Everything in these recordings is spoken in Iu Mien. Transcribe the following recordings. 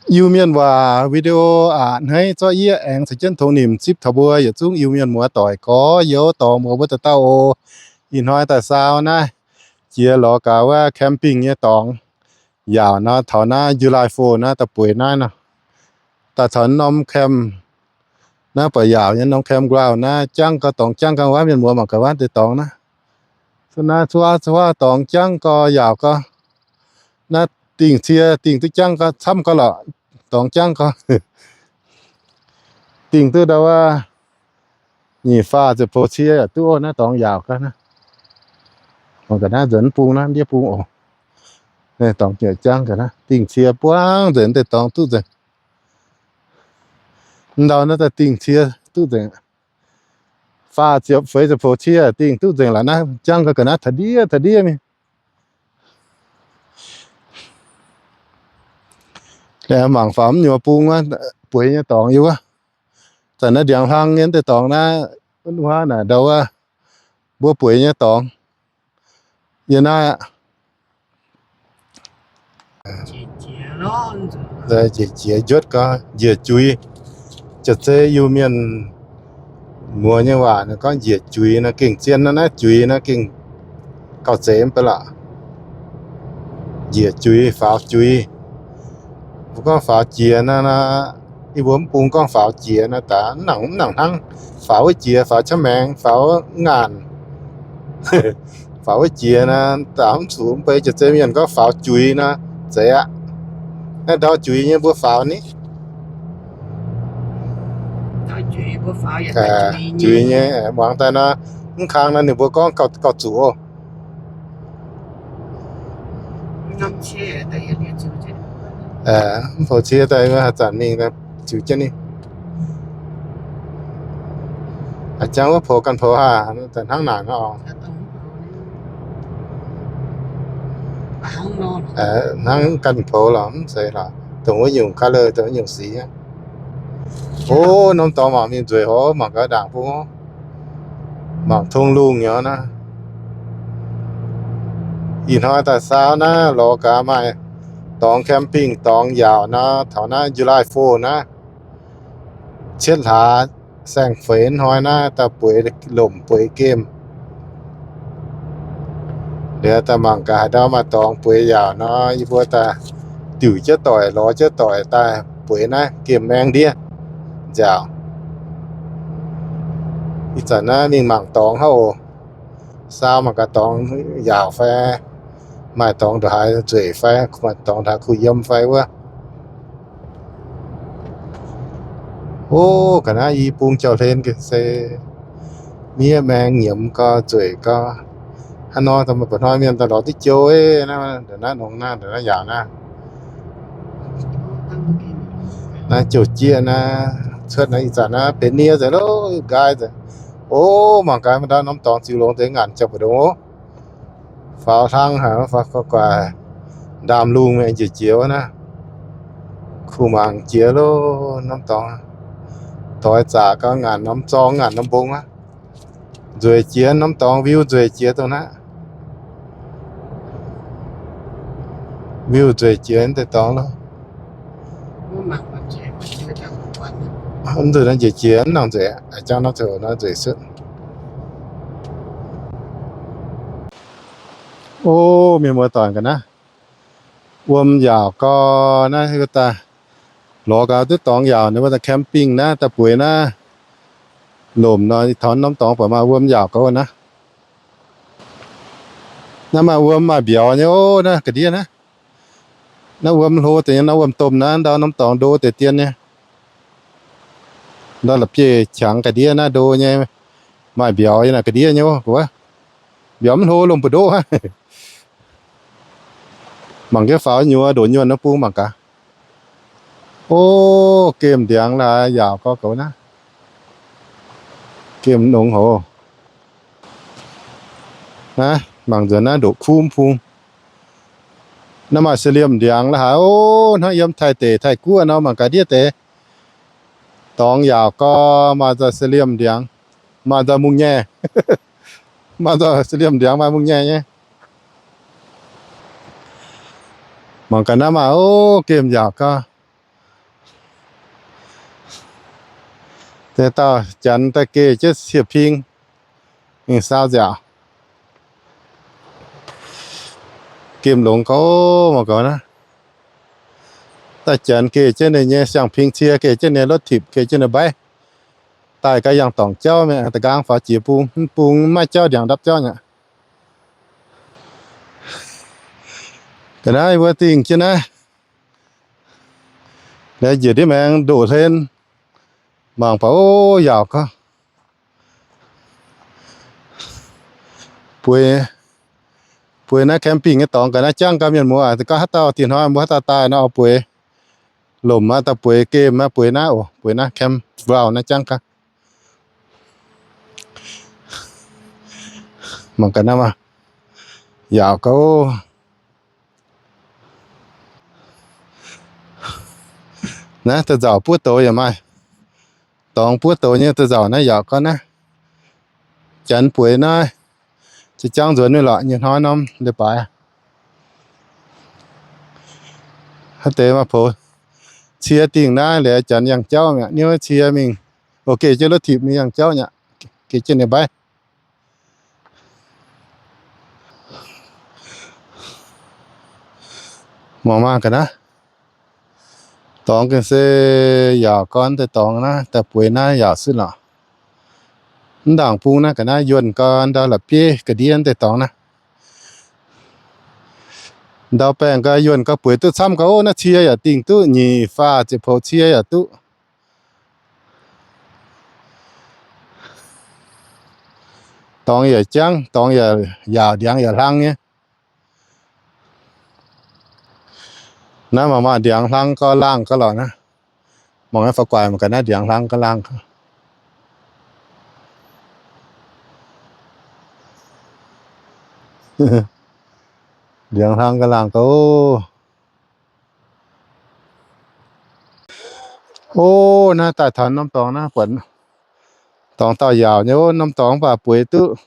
Iu-Mienh waac video aac, hneiv zorqv yie aengx caux jienv tongx nimc zipv taux mbuo yietc zungv Iu-Mienh muoz-doic gorx-youz dorngx muoz mbuo dauh dauh oc. Ih hnoi daaih saau naaiv jiex lorz gaax wuov camping nyei dorngx yaauc nor, taux naaiv July Four naaiv daaih bueix naaiv nor, daaih taux norm camp naaiv buatc yaauc nyei norm campground naaiv jangv gau, dorngx jangv gau wuov, mienh muoz mangc gaax wuov deix dorngx naaiv. Naaiv cuotv cuotv dorngx jangv gau, yaauc gau. Naaiv dingh cie dingh duqv jangv gau, camv gau lorqc, dorngx jangv gau. Dingh duqv ndau wuov nyic faah ziepc poux cie yaac duqv oc. Naaiv dorngx yaauc gau naaiv. Mangc gaax naaiv nzuonx bung naaiv, ndiev bung oc. Dorngx jangv gau naaiv, dingh cie buangv nzengc, deix dorngx duqv nzengc. Ndau naaiv daaih dingh cie duqv nzengc. Faah ziepc feix ziepc poux cie dingh duqv nzengc lorqc. Naaiv jangv gau ga'naaiv taux ndiev taux ndiev mingh. Mangc faaux mv nyuoz bung wuov, bueix nyei dorngx yie wuov. Zanc naaiv ndiangx hlang nyei deix dorngx naaiv, wuov naaic ndau wuov, mbuo bueix nyei dorngx yie naaiv aqv. Njiec jiex njuotv gau, njiec juix. Jiex zei Iu-Mienh muoz nyei waac gorngv njiec juix nor gengh zien nor, naaiv juix nor gengh gauh zeiz mv baac lorqc. Njiec juix, faaux juix. Mbuo gorngv faaux jiex nor, yie mbuo mv bung gorngv faaux jiex nor, daaih mv nangc, mv nangc hnangv. Faaux wuov jiex, faaux camv maengx, faaux ngaanc. Faaux wuov jiex nor, daaih mv zuqc mv bei jiex zei mienh gorngv faaux juix nor, zeiz aqv. Naaiv ndau juix nyei mbuo faaux ni. Juix nyei, muangx daaih nor, mv kang nor ninh mbuo gorngv gauh zuqc oc. Mv poux cie daaih haaix zanc mingh ziux jienv ninh. Jangv wuov poux ganh poux haah, hnangv naaic nor. Hnangv ganh poux lorqc, mv zeiz lorqc, dongh wuov nyungc color, dongh wuov nyungc sic. O, norm dorngx mangc mingh nzueic hoc, mangc gaax ndaangc bung, mangc tong lungh nyei naaiv. Ih hnoi daaih saau naaiv lorz gaax maaih dorngx camping, dorngx yaauc nor, taux naaiv July Four naaiv, cietv hlaax saeng-feix hnoi naaiv daaih bueix lomc bueix gemh. Liuz daaih mangc gaax haaix ndau maaih dorngx bueix yaauc nor, yie mbuo daaih diuc jienv doic, lorz jienv doic daaih bueix naaiv gemh maeng ndiev nziaauc. Ih zanc naaiv mingh mangc dorngx hnangv oc. Saau mangc gaax dorngx yaauc fai, maaih dorngx ndongc haaix nzueic fai, maaih dorngx ndongc haaix kuh yiem fai wuov. O, ga'naaiv i bung jauv-hlen se miev maeng nyiemz gau, nzueic gau. Hnangv nor, da'faanh mba'hnoi mienh daaih lorz duqv joux, naaiv ndongc naaiv nongx naaiv, ndongc naaiv yaauc naaiv. Naaiv joux jieqv naaiv, cuotv naaiv ih zanc naaiv benx nie nzengc loh, nqaai nzengc. O, mangc gaax maaih ndau norm dorngx ziux longx deix ngaanc jauv-mbu'ndongx oc. Faaux hlang haic, faaux gu'guaaic, ndaamv-lungh mingh njiec jiex wuov naaiv. Kuh mangc jiex loh, norm dorngx doix zaqc gau, ngaanc norm zorng, ngaanc norm mbong aqv. Nzueic jiex norm dorngx, view nzueic jiex dongh naaiv. View nzueic jiex deix dorngx loh. Mv nzueic nor njiec jiex mv nangc nzueic, jangv norm ziangh hoc nor nzueic sutv. O, mienh muoz-doic ga'naaiv, wuom yaauc gau naaiv, daaih lorz gau duqv dorngx yaauc, ninh mbuo daaih camping naaiv, daaih bueix naaiv lomc nor, taux norm dorngx buatc maaih wuom yaauc gau naaiv. Naaiv maaih wuom maaih mbiauz nyei oc, naaiv ga'ndiev naaiv. Naaiv wuom hlo deix nyei, naaiv wuom domh naaiv, ndau norm dorngx ndo deix dien nyei. Ndau la'bieiv qangx ga'ndiev naaiv ndo nyei, maaih mbiauz yiem naaic ga'ndiev nyei oc. Mbiauz mv hlo, lomh mbu'ndoqv aqv. Mangc jienv faaux nyuoz ndoqc nyuonh wuov bung mangc gaax. O, gemh ndiangx la'haaix yaauc gau goux naaiv. Gemh nongx hoc. Naaiv mangc nzuonx naaiv ndoqc kuv mv bung. Naaiv maaih sa'liemh ndiangx la'haaix, o, hnangv yiem Taiv deic, Taiv guoqv nor mangc gaax ndiev deix. Dorngx yaauc gau, maaih nzauh sa'liemh ndiangx, maaih nzauh mungh nyei. Maaih nzauh sa'liemh ndiangx maaih mungh nyei nyei. Mangc gaax naaiv maaih, o, gemh yaauc gau. Deix dauh janx daaih geh jienv sieqv-ping mingh saau nziaauc. Gemh longx gauh mangc gaax naaiv. Daaih janx geh jienv ninh nyei siang-ping cie, geh jienv ninh lotv tipc, geh jienv ninh mbaiv. Daaih gaax yangh dorngc jauv mi'aqv, da'nqaang faaux jiex bung, mv bung maiv maaih jauv, ndiangx ndapv jauv mi'aqv. Ga'naaiv mbuo dingh jienv naaiv. Liuz njiec ndiev maengx ndoqc hlen, mangc baac o, yaauc gauh. Bueix, bueix naaiv camping nyei dorngx ga'naaiv jangv gauh mienh muoz. Gauh haaix dauh dingh hnoi mbuo haaix dauh daaih nor oix bueix lomc aqv, dauh bueix gemh aqv, bueix naaiv oc, bueix naaiv campground naaiv jangv gauh. Mangc gaax naaiv maah, yaauc gauh. Naaiv da'nzauc buov douz yaac maaih. Dorngx buov douz nyei da'nzauc naaiv yaauc gauh naaiv. Janx bueix naaiv, za'jangv nzuonx mingh lorqc, nyei hnoi norm leiz-baaix. Haaix deix maaih poux cie dingh naaiv liuz, janx yangh jauv mi'aqv, niouv cie mingh. O, geh jienv lotv tipc mingh yangh jauv mi'aqv, geh jienv ninh mbaiv. Mangc maah ga'naaiv. Dorngx gengh se yaauc gauh deix dorngx naaiv, daaih bueix naaiv yaauc sitv lorqc. Mv ndaangc bung naaiv ga'naaiv yuonh gauh ndau la'bieiv ga'ndiev deix dorngx naaiv. Ndau baengh gauh yuonh gauh bueix duqv camv gauh. O, naaiv cie yaac dingh duqv nyic faah ziepc poux cie yaac duqv. Dorngx yaac jangv, dorngx yaac yaauc, ndiangx yaac hlang nyei. Naaiv mangc maah, ndiangx hlang gauh laangh gauh lorqc naaiv. Mangc naaiv faaux guaax mangc gaax naaiv ndiangx hlang gauh laangh. Ndiangx hlang gauh laangh gauh. O, naaiv daaih taux norm dorngx naaiv buatc dorngx dauh yaauc nyei. O, norm dorngx mv baac bueix duqv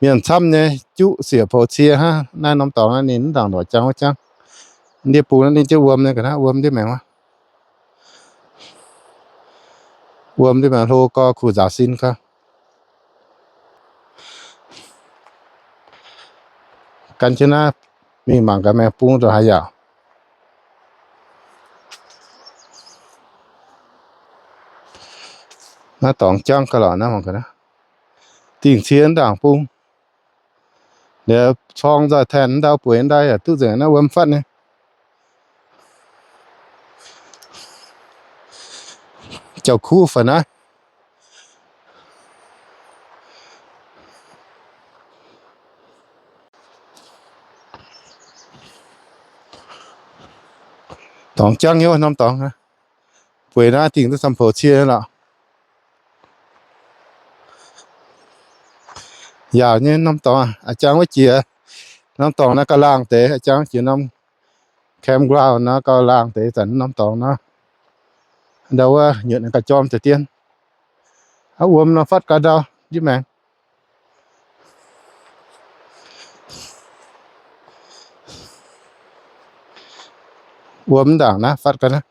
mienh camv nyei, juqv siec poux cie hnangv. Naaiv norm dorngx naaiv ninh mv ndaangc lorqc jangv wuov jangv. Ndiev bung naaiv ninh jienv wuom nyei ga'naaiv, wuom ndiev maengx wuov. Wuom ndiev maengx hlo gauh kuh nzaaux sin gauh. Gan jienv naaiv mingh mangc gaax maengx bung ndongc haaix yaauc. Naaiv dorngx jangv gauh lorqc naaiv, mangc gaax naaiv. Dingh cie ndaangc bung. Liuz corng nzoih taen ndau bueix ndau yaac duqv nzengc naaiv wuom fatv nyei. Jauv-kuv fai naaiv. Dorngx jangv nyei wuov norm dorngx. Bueix naaiv dingh duqv camv poux cie lorqc. Yaauc nyei norm dorngx a'jang wuov jiex. Norm dorngx naaiv gauh laangh deix, a'jang wuov jiex norm campground nor gauh laangh deix zanc norm dorngx nor. Ndau wuov nyuoqc gauh jorm deix dien. Wuom nor fatv gaax ndau ndiev maengx. Wuom mv ndaangc naaiv fatv gaax naaiv.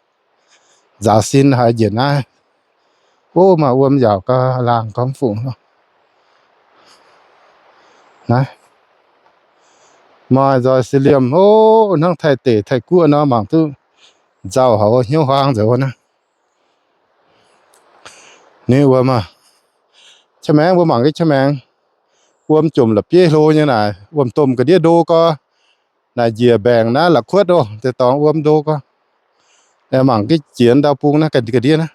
Nzaaux sin haiz njiec naaiv. O, maaih wuom yaauc gauh laangh gauh mv fungc. Naaiv maaih nzoih se liemh, o, hnangv Taiv deic Taiv guoqv nor mangc duqv nzauh haic, hnyouv huaang nzengc wuov naaiv. Ninh wuom aac, qaqv maengx mbuo mangc gaax qaqv maengx, wuom jomc la'bieiv hlo nyei naaic, wuom-domh ga'ndiev ndo gau. Naaic njiec mbaengc naaiv la'kuotv oc, deix dorngx wuom ndo gau. Mangc gaax jiex ndau bung naaiv ga'ndiev naaiv.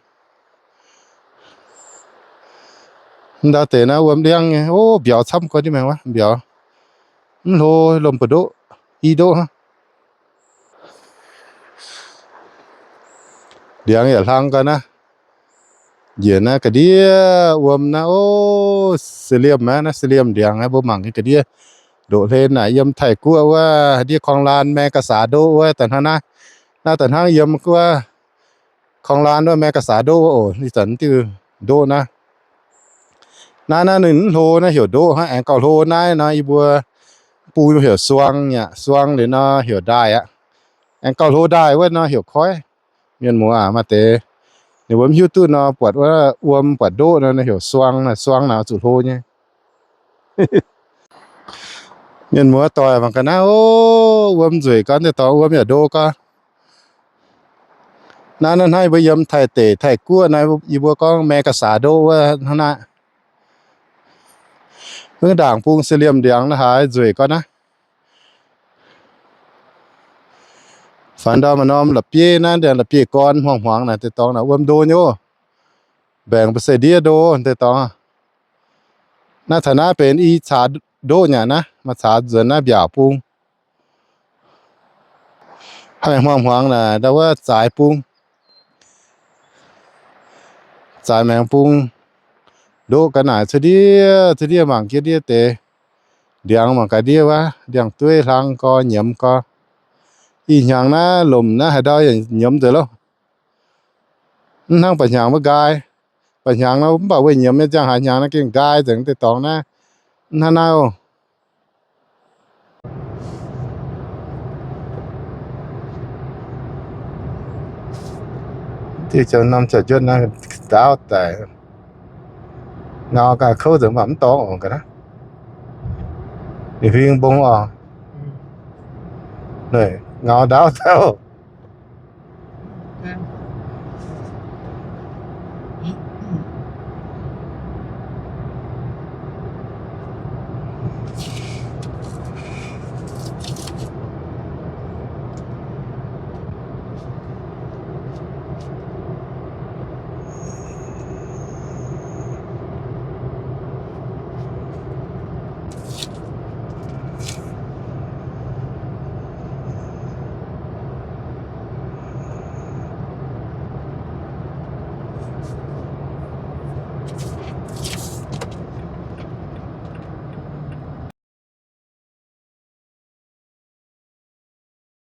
Ndau deix naaiv wuom ndiangv nyei, o, mbiauz camv gau ndiev maengx wuov, mbiauz mv hlo, lomh mbu'ndoqv, i ndoqv hnangv. Ndiangx yaac hlang gau naaiv. Njiec naaiv ga'ndiev wuom naaiv, o, se liemh aqv, naaiv se liemh ndiangx aqv. Mbuo mangc nyei ga'ndiev ndoqv hlen naaic yiem Taiv guoqv wuov ndiev korng laan mae ga'saax ndoqv wuov daaih hnangv naaiv. Naaiv daaih hnangv yiem wuov korng laan wuov mae ga'saax ndoqv wuov oc. Ih zanc diuh ndoqv naaiv, naaiv naaiv ninh mv hlo naaiv heuc ndoqv hnangv. Aengx gauh hlo naaiv nor yie mbuo bung heuc suang aqv, suang liuz nor heuc ndaaih aqv. Aengx gauh hlo ndaaih wuov nor heuc koiv. Mienh muoz aac, maaih deix Ninh mbuo mv hiuv duqv nor, buatc wuov wuom buatc ndoqv nor, heuc suang, suang naaic zuqc hlo nyei. Mienh muoz doic mangc ga'naaiv, ov, wuom nzueic gau, deix dorngx wuom yaac ndo gau. Naaiv, naaiv hnangv yie mbuo yiem Taiv deic, Taiv guoqv naaiv, yie mbuo gorngv Maengh Ga'sax Ndoqv wuov hnangv naaiv. Wuov ndaangc bung se liemh ndiangx naaiv haaix nzueic gau naaiv. Faaux ndau maaih norm la'bieiv naaiv, la'bieiv gorn hmuangx-hmuangx naaic, deix dorngx naaic wuom ndo nyei. Mbaengx mbu'ziex ndiev ndo deix dorngx. Naaiv taux naaiv benx i caax ndoqv nyei naaiv, maaih caax nzuonx naaiv mbiaauc bung. Haaix hmuangx-hmuangx naaic ndau wuov zaaix bung. Zaaix maengx bung. Ndoqv ga'naaic cuotv ndiev, cuotv ndiev mangc jienv ndiev deix. Ndiangx mangc gaax ndiev wuov, ndiangx-dueiv hlang gau, nyiemz gau. Ih hnyangx naaiv lomc naaiv haaix ndau yaac nyiemz nzengc loh. Mv hnangv ba'hnyangx mbuo nqaai. Ba'hnyangx nor mv baac weih nyiemz nyei, ziangh haaix hnyangx naaiv gengh nqaai nzengc deix dorngx naaiv. Mv hnangv naaiv oc. Diuh norm jauv-njuotv naaiv ndaauv daic. Ngau ganh kouv nzengc mv baac mv dorngx oc ga'naaiv. Ninh huing mbong oc. Ngau ndaauv daic oc.